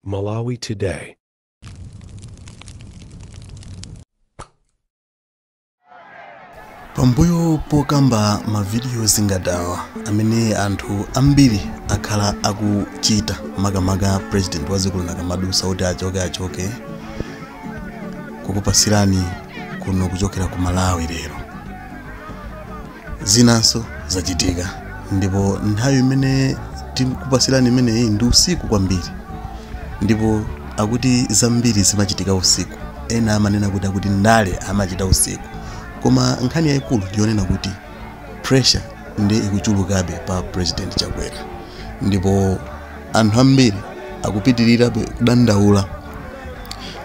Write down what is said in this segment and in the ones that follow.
Malawi Today. Pambuyo pokamba mavidiyo zingadawa amene anthu ambiri akhala akuchita makamaka president wa dziko lino akamadusa kuti achoke kukupasirani kuno kuchokera ku Malawi lero. Zinanso zachitika ndipo nthawi imene tikupasirani imeneyi ndi usiku kwambiri, ndipo akuti zambiri zimachitika usiku. Ena amanena kuti akuti ndale amachita usiku, koma nkhani yayikulu ndiyonena kuti pressure ndi ikuchulukabe pa President Chakwera, ndipo anthu ambiri akupitirirabe kudandaula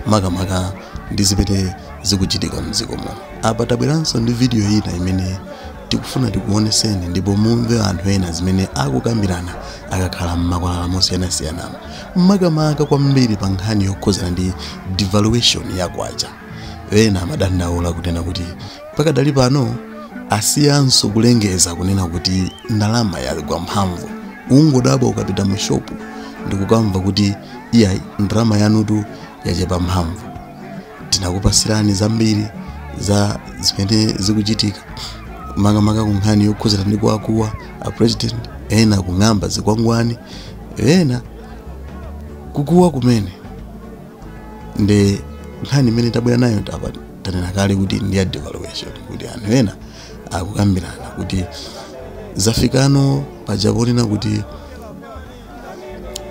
makamaka ndi zimene zikuchitika mdziko muno. Apa tabweranso ndi video ina imene tikufuna tikuoneseni ndipo mumve anthu ena zimene akukambirana akakhala m'makwalala mosiyanasiyana, makamaka kwambiri pa nkhani yokhuzana ndi devaluation ya kwacha. Ena amadandaula kunena kuti pakadali pano asiyanso kulengeza kunena kuti ndalama yagwa mphamvu. Ungodabwa ukapita mu shopu ndikukamva kuti iyayi ndalama yanutu yachepa mphamvu. Tinakupasirani zambiri za zimene zikuchitika makamaka ku nkhani yokhuzana ndi kuwakuwa a president, ena kung'amba zikwangwani, ena kukuwa kumene. Ndi nkhani imene tabwera nayo apa tanena kale kuti ndi ya devaluation, kuti anthu ena akukambirana kuti zafikano paja ponena kuti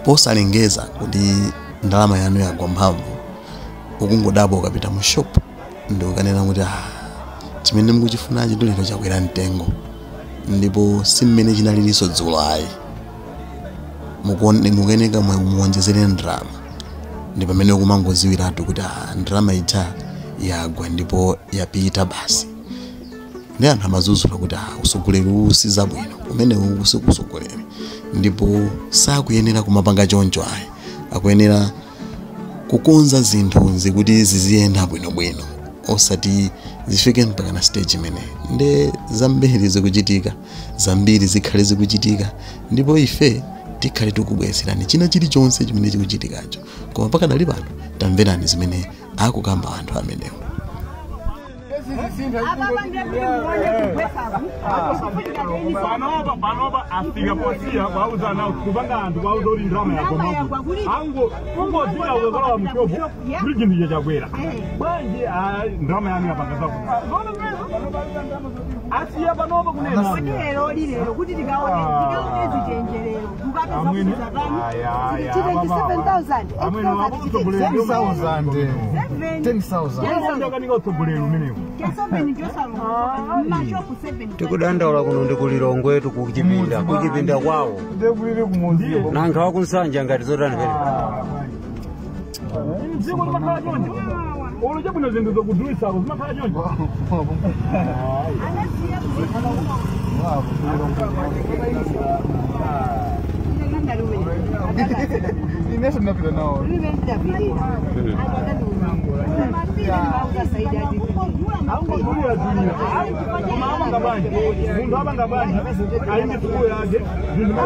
posalengeza kuti ndalama yanu yagwa mphamvu, ukungodabwa ukapita mu shop ndi ukanena kuti chimene mukuchifunachi ndi lero chakwera mtengo, ndipo si mmene chinalilinso dzulo ayi, mukuyeneka muwonjezere ndalama. Ndi pamene ukumangoziwiratu kuti ndalama ija yagwa ndipo yapita basi. Ndi anthu amazuzula kuti usogoleri uwu si zabwino, umene uwu si kusogoleri, ndipo sakuyenera kumapanga choncho ayi, akuyenera kukonza zinthu kuti ziziyenda bwinobwino, osati zifike mpaka na stage imene. Nde zambiri zikuchitika, zambiri zikhale zikuchitika, ndipo ife tikhale tikubweretserani china chilichonse chimene chikuchitikacho. Koma pakadali pano tamverani zimene akukamba anthu amenewo. Panopa afika posiya kwauza nawo kupanga anthu kwauza kuti ndalama yagwa ango ungodzika ukakolowa mshopu kuti chinthu chakwera bwanji ndalama yanu yapanga zakuti asiya panopa kunena lero lero kuti tikaone zichenjerero mukapeza kuti zatani 27,000 10,000 umenewo tikudandaula kuno ndi kulilongwetu kuchipinda kwawo nankha wakunsanja ngati zotani pene dziko limakhala choncho olo chabwino zinthu zokudulitsako zimakhala choncho. Munthu apanga bwanji ali ndi sukulu yake zinthu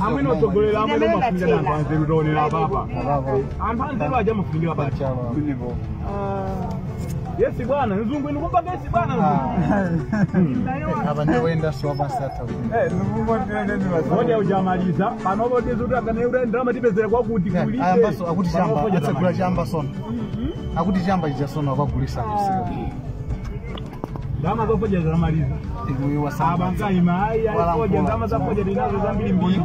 amene otsogolera amene umafunika anthu anzeru taonera apapa anthu anzeru aja amafunikira pacha. Yesi bwana, nzungu inu kumpanga yesi bwana nzungu. Aba ndewenda so abasata. Ngoja ujamaliza, panopo tizuti akane ndalama tipezere kwa kuti kulite. Ayambaso akuti chamba, atsegula chamba sona. Akuti chamba ija sona kwagulisa kusika. Ndalama zofoja zamaliza. Abanga imai, ayifoja ndalama zafoja dinazo zambiri mbiri.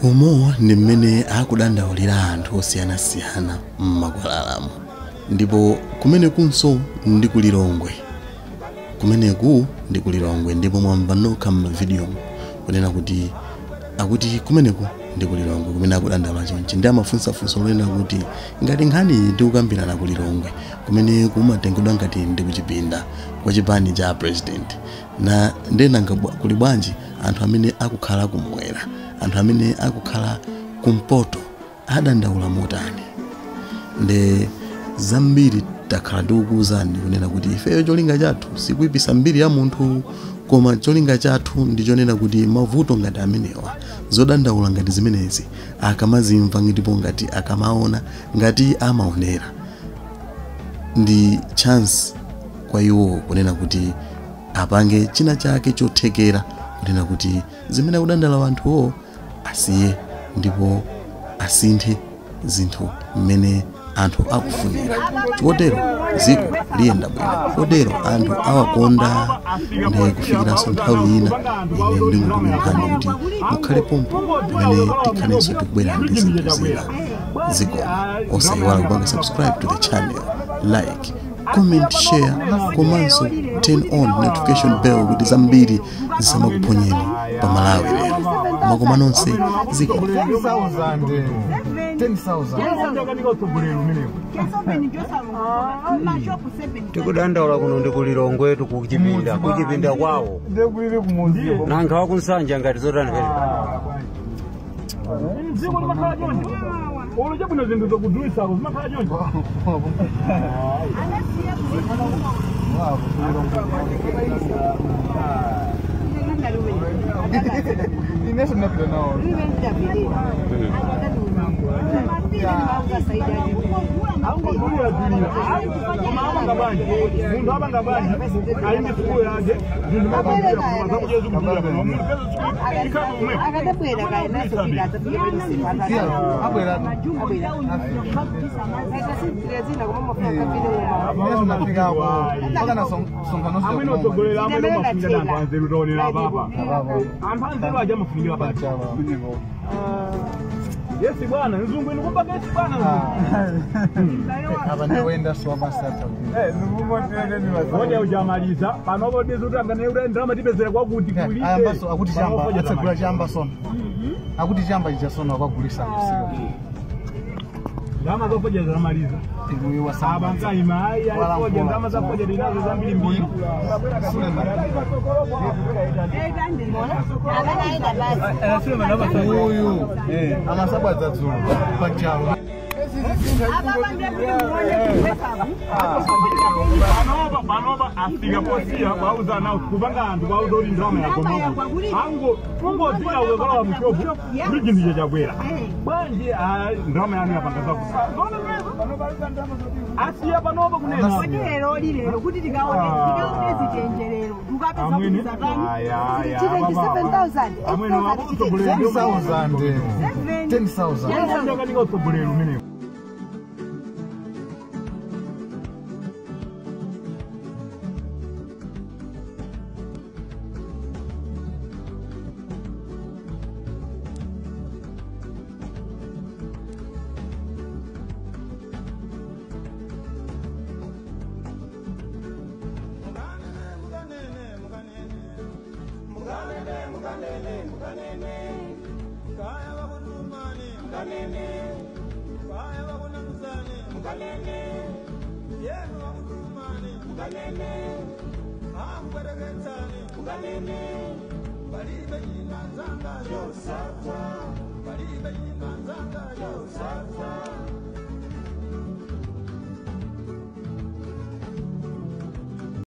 Umo ndi mmene akudandaulira anthu osiyanasiyana m'makwalalamo, ndipo kumenekunso ndi kulilongwe. Kumeneku ndi kulilongwe, ndipo mwamva nokha m'mavidiyo kunena kuti akuti kumeneku Ndi kulilongwe kumene akudandaula chonchi, ndi amafunsafunso lonena kuti ngati nkhani iyi ndikukambirana kulilongwe kumene kumatengedwa ngati ndi kuchipinda kwa chipani cha president, na ndenanga kuli bwanji anthu amene akukhala kumwera, anthu amene akukhala kumpoto adandaula motani? Nde zambiri takhala ndikukuwuzani kunena kuti ifeyo cholinga chathu sikuyipisa mbiri ya munthu, koma cholinga chathu ndi chonena kuti mavuto ngati amenewa, zodandaula ngati zimenezi, akamazimva ndipo ngati akamaona ngati amaonera, ndi chance kwa iwo kunena kuti apange china chake chothekera kunena kuti zimene akudandaula anthuwo asiye ndipo asinthe zinthu mmene anthu akufunira. Chotero dziko liyenda bwino, chotero anthu awakonda. Ndi kufikiranso nthawi ina, ine ndingokupemphani kuti mukhale pompo pamene tikhalenso tikubwera ndi zinthu zina zikoma. Osayiwala kupanga subscribe to the channel, like, comment, share, komanso turn on notification bell kuti zambiri zisamakuphonyeni pa Malawi Lero. Makoma nonse, ziko. 10,000, 10,000. Tikudandaula kuno ndi kulilongwetu kuchipinda, kuchipinda kwawo. Nanga wakunsanja ngati zotani pene? Dziko limakhala choncho olo chabwino, zinthu zokudulitsako zimakhala choncho. Ineso ndinapita nawo. Angogulira julira, koma amanga bwanji munthu, amanga bwanji ali ndi sukulu yake, zinthu magulira koma zakudya zikudulira pano munthu peza sukulu ikhala pomwepo. Akadabwera kaya naso pita adzafike pamenepo. Abwera. Abwera Ineso ndinafikako mpaka na sonkhano. Amene otsogolera amene umafunikira anthu anzeru, taonera papa, anthu anzeru aja amafunikira pati. Yesi bwana, mzungu inu kumpaka yesi bwana. Apa ndiwoyenda siwapasata. Ngoja ujamaliza panopo dizuti angane ndalama tipezera kwakuti kulibe. Ayambaso akuti chamba atsegula chamba sono, akuti chamba icha sono akagulisa kusika. Ndalama zofoja zamaliza. Ikuiwa. Aba nkaima ayi ayi foja, ndalama za foja ndinazo zambiri mbiri. Uyu amasabwadza dzulo pachalo. Panopa panopa afika posiya kwauza nawo kupanga anthu kwauza kuti ndalama yagwa ango kungodzika ukakolowa mushopu kuti chinthu chakwera bwanji, ndalama yanu yapanga zakuti asiya panopa kunena. Lero lilero kuti tikaone tikaone zichenjerero tukapeza kuti zatani 27,000. Amwene wakutsogolera. 10,000, 10,000. Ndakanika utsogolera umenewo. Palibe china nzanga yosata.